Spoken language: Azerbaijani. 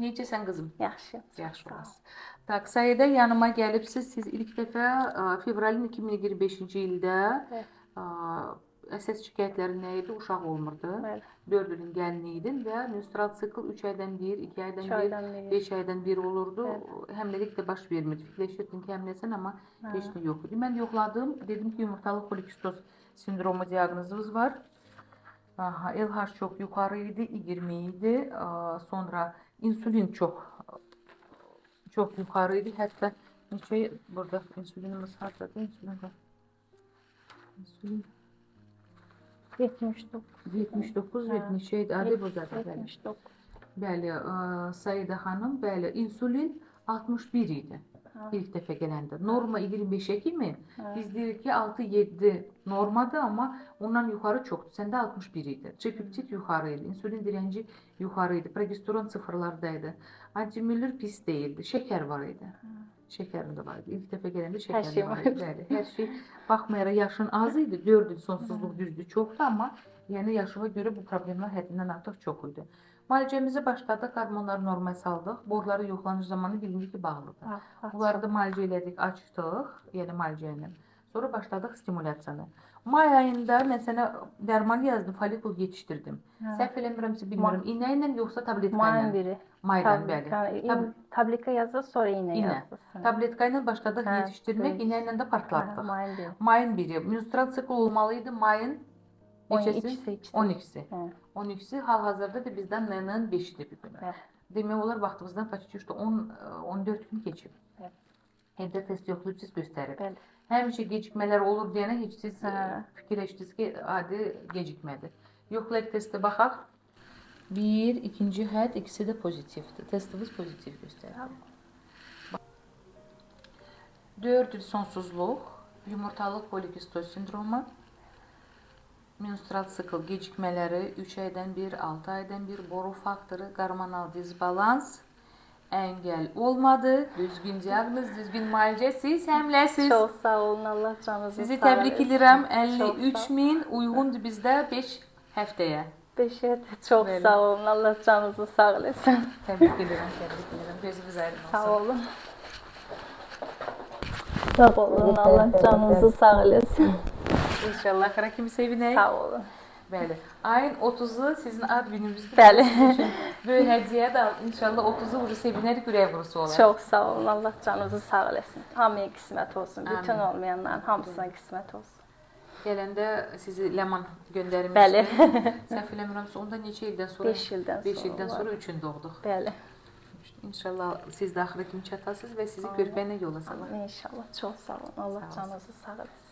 Necəsən qızım? Yaxşı. Yaxşı olasın. Tak, Saida yanıma gəlibsiz. Siz ilk dəfə fevralın 2025-ci ildə Evet. əsas şikayətlərin nə idi? Uşaq olmurdu. Bəli. 4 ilin gəlini idin və menstrual sikl 3 aydan bir, 2 aydan 3 bir, aydan bir. 5 aydan bir olurdu. Hamiləlik də baş vermirdi. Fikirləşirdin ki, hamiləsən, amma heç nə yox idi. Mən yoxladım, dedim ki, yumurtalıq polikistoz sindromu diaqnozumuz var. Aha, LH çox yuxarı idi, 20 idi. Sonra insulin çox çox yuxarı idi. Hətta neçə burada insulinimiz hardadır? İnsulin var. İnsulin 79. 79 Hə. neçə idi? Adı buradadır, bəli. 79. Bəli, Saida xanım, bəli, insulin 61 idi. Hə. İlk dəfə gələndə. Norma 25-ə kimi Hə. biz deyirik ki, 6-7 normadır, amma ondan yuxarı çoxdur. Səndə 61 idi. C-peptid yuxarı idi, insulin direnci yuxarı idi, progesteron sıfırlarda idi. Antimüller pis deyildi, şəkər var idi. Şəkərim də var idi. İlk dəfə gələndə şəkərim şey var var idi. Bəli, hər şey. Baxmayaraq yaşın az idi, 4 il sonsuzluq düzdür, çoxdur, amma yəni yaşıma görə bu problemlər həddindən artıq çox idi. Müalicəmizi başladıq, hormonları normal saldıq. Borları yoxlanış zamanı bilindi ki, bağlıdır. Bunları da müalicə elədik, açdıq, yəni müalicə ilə. Sonra başladıq stimulyasiyanı. May ayında mən sənə dərman yazdım, folikul yetişdirdim. Səhv eləmirəmsə bilmirəm, iynə ilə yoxsa tabletka ilə? Mayın biri. Maydan, bəli. Tablika yazdı, sonra iynə İynə. yazdı. Tabletka ilə başladıq yetişdirmək, iynə ilə də partlatdıq. Mayın biri. Mayın biri. Menstrual sikl olmalı idi mayın neçəsi? 12-si. 12-si. 12-si hal-hazırda da bizdən N-nin 5-idir bu günü. Demək olar vaxtımızdan почти что 10 14 gün keçib. Bəli. Evdə test yoxlayıb siz göstərib. Bəli. Həmişə gecikmələr olur deyənə heç siz fikirləşdiniz ki, adi gecikmədir. Yoxlayaq testə baxaq. Bir, ikinci hədd, ikisi də pozitivdir. Testimiz pozitiv göstərdi. 4 il sonsuzluq, yumurtalıq polikistoz sindromu, menstrual sikl gecikmələri 3 aydan bir, 6 aydan bir, boru faktoru, hormonal disbalans, əngəl olmadı, düzgün diaqnoz, düzgün müalicə, siz həmləsiz. Çox sağ olun, Allah canınızı Sizi sağ təbrik eləsin. edirəm. Çox 53 sağ min uyğundur bizdə 5 həftəyə. 5 həftə. Çox Bəli. sağ olun, Allah canınızı sağ eləsin. Təbrik edirəm, təbrik edirəm. Gözünüz aydın olsun. Sağ olun. Sağ olun, Allah canınızı sağ eləsin. İnşallah axıra kimi sevinək. Sağ olun. Bəli. Ayın 30-u sizin ad gününüzdür. Bəli. Sizin üçün böyük hədiyyə də inşallah 30-u vuru sevinərik, ürək vurusu olar. Çox sağ olun, Allah canınızı sağ eləsin. Hamıya qismət olsun. Bütün Amin. olmayanların hamısına qismət olsun. Gələndə sizi Ləman göndərmişdi. Bəli. Səhv eləmirəmsə onda neçə ildən sonra? 5 ildən 5 sonra. ildən sonra üçün doğduq. Bəli. İnşallah siz də axıra kimi çatasınız və sizi körpə ilə yola salar. İnşallah. Çox sağ olun. Allah Sağ olun. canınızı sağ eləsin.